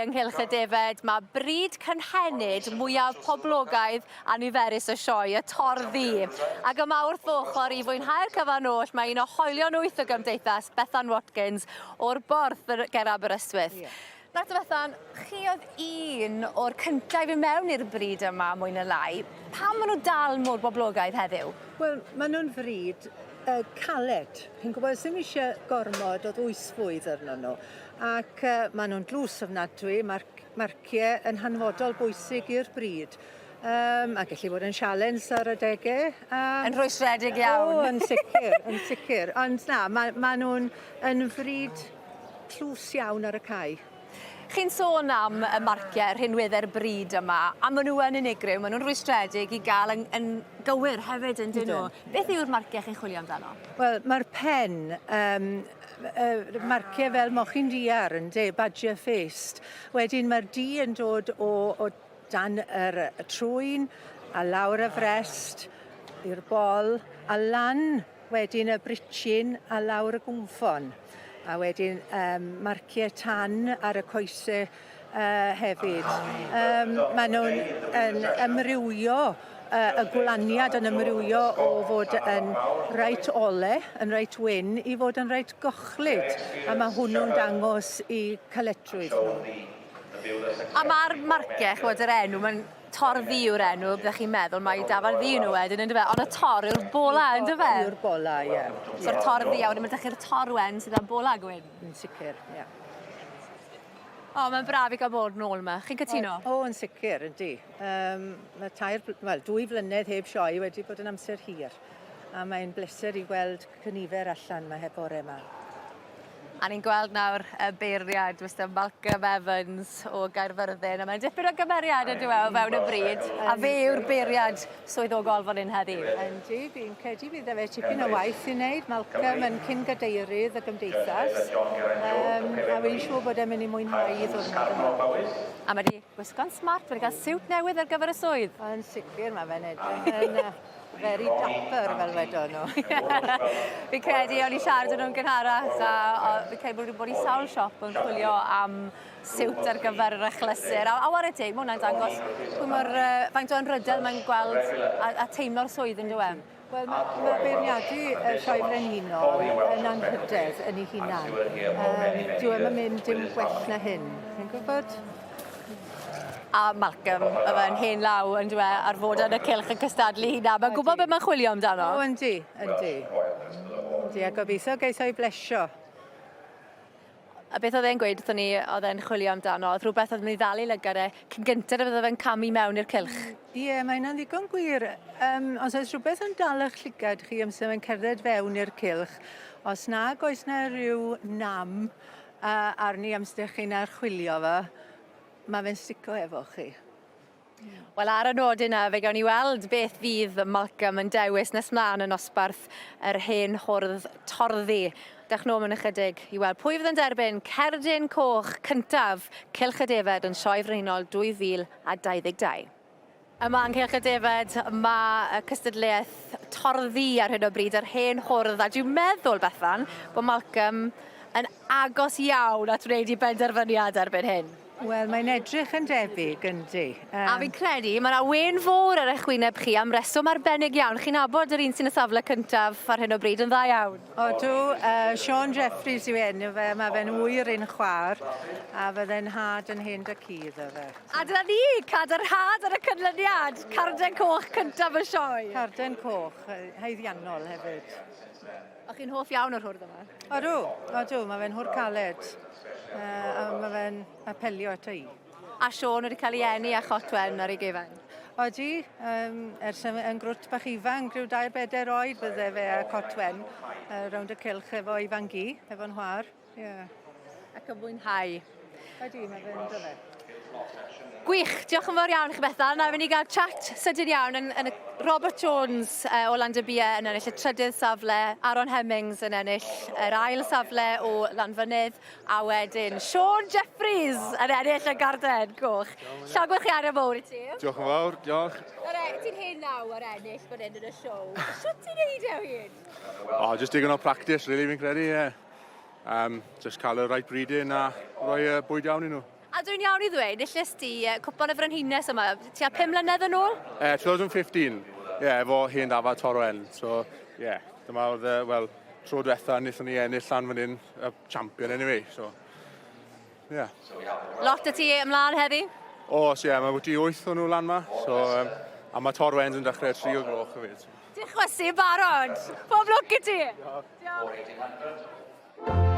ynghylch y defaid, mae bryd cynhenid mwyaf poblogaidd a niferus y sioe, y Torddu. Ac yma wrth fy ochr i fwynhau'r cyfan oll, mae un o hoelion wyth y gymdeithas, Bethan Watkins, o'r Borth ger Aberystwyth. Yeah. Nawr te Bethan, chi oedd un o'r cyntaf i fynd mewn i'r bryd yma, mwy na lai. Pam maen nhw dal mor boblogaidd heddiw? Wel, maen nhw'n fryd uh, caled. Chi'n gwybod, sy'm eisiau gormod o ddwysfwyd arno nhw. Ac uh, maen nhw'n dlws ofnadwy, mae'r marciau yn hanfodol bwysig i'r bryd. Um, a gallu bod yn sialens ar adegau. Um, yn rhwystredig iawn. O, yn sicr, yn sicr. Ond na, mae ma nhw'n yn fryd tlws iawn ar y cae. Chi'n sôn am y marciau, rhinweddau'r bryd yma, a maen nhw yn unigryw, maen nhw'n rwystredig i gael yn, yn gywir hefyd yn dyn nhw. Beth yw'r marciau chi'n chwilio amdano? Wel, mae'r pen, um, uh, marciau fel mochyn diar, ynddi, badger faced. Wedyn mae'r du yn dod o, o dan yr y trwyn, a lawr y frest, i'r bol, a lan Wedyn y britchin a lawr y gwnffon. A wedyn um, marciau tan ar y coesau uh, hefyd. Um, maen nhw'n yn amrywio, uh, y gwlaniad yn amrywio o fod yn reit ole, yn reit wyn, i fod yn reit gochlyd. A mae hwnnw'n dangos i caletrwydd nhw. A mae'r marciau, ch'mod, yr enw, mae'n Tor Ddu yw'r enw, byddech chi'n meddwl mai dafad ddu yw nhw wedyn yndyfe? Ond y tor yw'r bola yndyfe? Yw'r bola, ie. So'r tor ddu a wedyn ma' 'da chi'r tor wen sydd â bola gwyn. Yn sicr, ie. O, mae'n braf i gael bod nôl yma. Chi'n cytuno? O, yn sicr, yndi. Um, mae tair, wel, dwy flynedd heb sioe wedi bod yn amser hir. A mae'n bleser i weld cynifer allan yma heb bore yma. A ni'n gweld nawr y beirniad, Mister Malcolm Evans o Gaerfyrddin, a mae'n dipyn o gymeriad yndyw e o fewn y bryd, a fe yw'r beirniad swyddogol fan hyn heddi. Yndi, fi'n credu bydd 'da fe tipyn o waith i wneud. Malcolm yn cyn-gadeirydd y gymdeithas, um, a fi'n siŵr bod e'n mynd i mwynhau ei ddiwrnod yma. A mae 'di gwisgo'n smart, wedi cael siwt newydd ar gyfer y swydd. Yn sicr, mae fe'n edrych yn Very dapper fel wedon nhw. Fi'n credu, o'n i siarad â nhw'n gynharach a o, fi'n credu bod wedi bod i sawl siop yn chwilio am siwt ar gyfer yr achlysur. A, a ware teg, mae hwnna'n dangos pwy mor, uh, faint o anrhydedd mae'n gweld a, a teimlo'r swydd yn dyw e. Wel, mae, mae beirniadu y Sioe Frenhinol yn anrhydedd yn ei hunan. Um, dyw e'm yn mynd dim gwell na hyn. Chi'n gwybod? A Malcolm, ma' fe'n hen law on'd yw e ar fod yn y cylch yn cystadlu hynna. Ma'n gwbo be' ma'n chwilio amdano. O yndi, yndi. Yndi, a gobeithio geith o'i blesio. A beth o'dd e'n gweud wrthon ni o'dd e'n chwilio amdano o'dd rhwbeth o'dd myn' i ddal ei lygad e cyn gynted â bydde fe'n camu mewn i'r cylch. Ie, mae hynna'n ddigon gwir. Yym, os oes rhywbeth yn dal eich llygad chi amser mae'n cerdded fewn i'r cylch, os nag oes 'na ryw nam uh, arni amser chi'n archwilio fo, mae fe'n stico efo chi. Wel ar y nodyn 'na fe gawn ni weld beth fydd Malcolm yn dewis nes mlaen yn nosbarth yr hen hwrdd torddu. Dewch nôl mewn ychydig i weld pwy fydd yn derbyn cerdyn coch cyntaf Cylch y Defaid yn Sioe Frenhinol 2022. Yma yng Nghylch y Defaid mae y cystadleuaeth torddu ar hyn o bryd, yr hen hwrdd, a dwi'n meddwl, Bethan, bod Malcolm yn agos iawn at wneud ei benderfyniad erbyn hyn. Wel, mae'n edrych yn debyg, yndi. Um... A fi'n credu, mae yna wen fawr ar eich wyneb chi am reswm arbennig iawn. Chi'n nabod yr un sy'n y safle cyntaf ar hyn o bryd yn dda iawn. Odw, uh, Sean Jeffries yw enw fe, mae fe'n ŵyr un chwaer, a fydde'n nhad yn hen da-cu iddo fe. A dyna ni, cadarnhad ar y canlyniad, carden coch cyntaf y sioe. Carden coch, haeddiannol hefyd. O chi'n hoff iawn o'r hwrdd yma? Odw, odw, mae fe'n hwrdd caled. Uh, a mae fe'n apelio ato i. A Siôn wedi cael ei eni â chot wen ar ei gefen? Odi, um, ers yn, yn grwt bach ifanc, rhyw dair bedair oed bydde fe a cot wen uh, rownd y cylch efo ei fangu, efo'n nhwar. Ie. Ac yn mwynhau. Ydy, mae fe'n dyfe. Gwych, diolch yn fawr iawn i chi Bethan. A fynd i gael chat sydyn iawn yn, yn y Robert Jones uh, o Landybie yn ennill y trydydd safle, Aaron Hemmings yn ennill yr ail safle o Lanfynydd, a wedyn Sean Jeffries yn ennill y garden goch. Llongyfarchiadau mowr i ti. Diolch yn fawr, diolch. Nawr, ti'n hen law ar ennill fan hyn yn y siow. Shwt ti'n neud e o hyd? O, just digon o practice, really, fi'n credu, ie. Yeah. Um, just cael y right breeding a rhoi y bwyd iawn i nhw. A A dwi'n iawn i ddweud, nillest ti Cwpan y Frenhines yma tua 5 mlynedd yn ôl? 2015, ie, yeah, efo hen dafad Torwen. So, ie, yeah, dyma oedd, wel, tro diwetha wnaethon ni ennill lan fan hyn, y champion anyway, so, ie. Yeah. Lot o ti ymlaen heddi? Oes, ie, yeah, mae wedi 8 o'n nhw lan ma, so, um, a mae Torwens yn dechrau 3 o gloch hefyd. Ti'n chwysu barod! Pob lwc i ti! Diolch.